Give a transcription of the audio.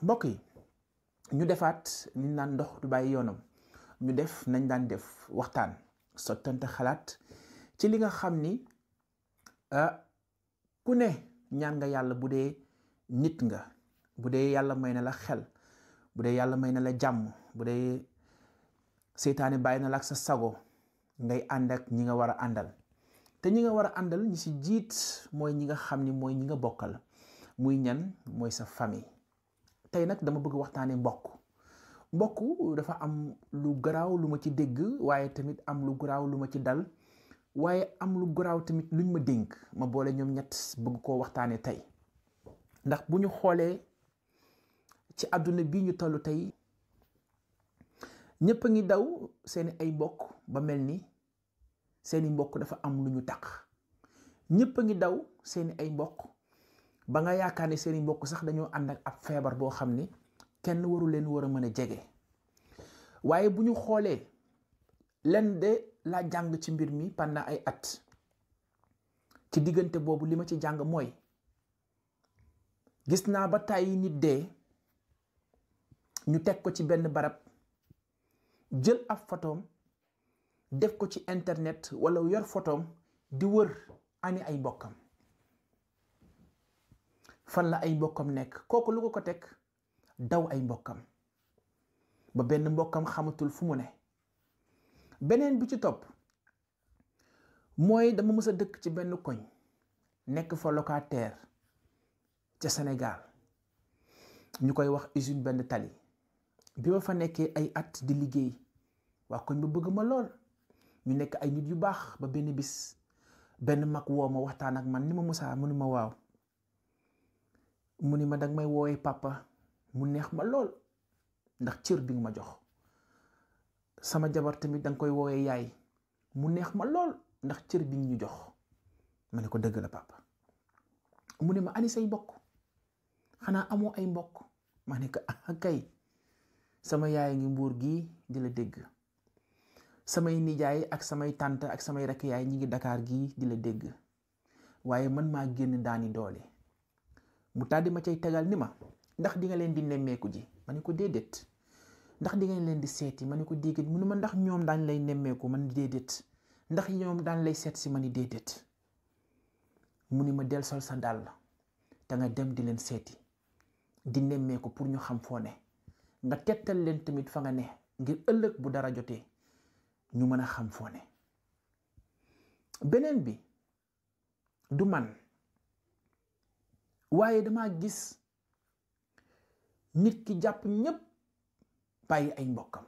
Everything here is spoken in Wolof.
mbokk yi ñu defaat ni naan ndox du bàyyi yoonam ñu def nañ daan def waxtaan sottante xalaat ci li nga xam ni ku ne ñaan nga yàlla bu dee nit nga bu dee yàlla may na la xel bu dee yàlla may na la jàmm bu dee seytaane bàyyi na la ak sa sago ngay ànd ak ñi nga war a àndal te ñi nga war a àndal ñi si jiit mooy ñi nga xam ni mooy ñi nga bokkal muy ñan mooy sa famille. tey nag dama bëgg waxtaane mbokk dafa am lu garaaw lu ma ci dégg waaye tamit am lu garaaw lu ma ci dal waaye am lu garaaw tamit luñ ma dénk ma boole ñoom ñett bëgg koo waxtaane tey ndax bu ñu xoolee ci àdduna bi ñu tollu tey ñëpp a ngi daw seeni ay mbokk ba mel ni seeni mbokk dafa am lu ñu taq ñëpp a ngi daw seeni ay mbokk ba nga yaakaar ne seeni mbokk sax dañoo ànd ak ab feebar boo xam ni kenn waru leen war a mën a jege waaye bu ñu xoolee len de laa jàng ci mbir mi pendant ay at ci diggante boobu li ma ci jàng mooy gis naa ba tàyyi nit dee ñu teg ko ci benn barab jël ab photoom def ko ci internet wala yor photoom di wër ani ay mbokkam fan la ay mbokkam nekk kooku lu ko teg daw ay mbokkam ba benn mbokkam xamatul fu mu ne beneen bi ci topp mooy dama mës a dëkk ci benn koñ nekk fa locataire ca Sénégal ñu koy wax usine benn tali bi ma fa nekkee ay at di liggéey waa koñ ba bëgg ma lool ñu nekk ay nit yu baax ba benn bis benn mag woo ma waxtaan ak man ni ma Moussa mu ni ma waaw mu ni ma danga may woowee papa mu neex ma lool ndax cër bi nga ma jox sama jabar tamit danga koy woowee yaay mu neex ma lool ndax cër bi ñu jox ma ne ko dëgg la papa mu ne ma ani say mbokk xanaa amoo ay mbokk ma ne ko ah kay sama yaay ngi Mbuur gii di la dégg samay nijaay ak samay tànt ak samay rakk yaay ñi ngi Dakar gii di la dégg waaye man maa génn daani doole mu tàddi ma cay tegal ni ma ndax di nga leen di nemmeeku ji ma ne ko déedéet ndax di nga leen di seeti ma ne ko déedéet mu ne ma ndax ñoom daañ lay nemmeeku man déedéet ndax ñoom daañ lay seet si ma ni déedéet mu ni ma del sol sa dàll te nga dem di leen seeti di nemmeeku pour ñu xam foo ne nga tettal leen tamit fa nga ne ngir ëllëg bu dara jotee ñu mën a xam foo ne beneen bi du man waaye dama gis nit ki jàpp ñépp bàyyi ay mbokkam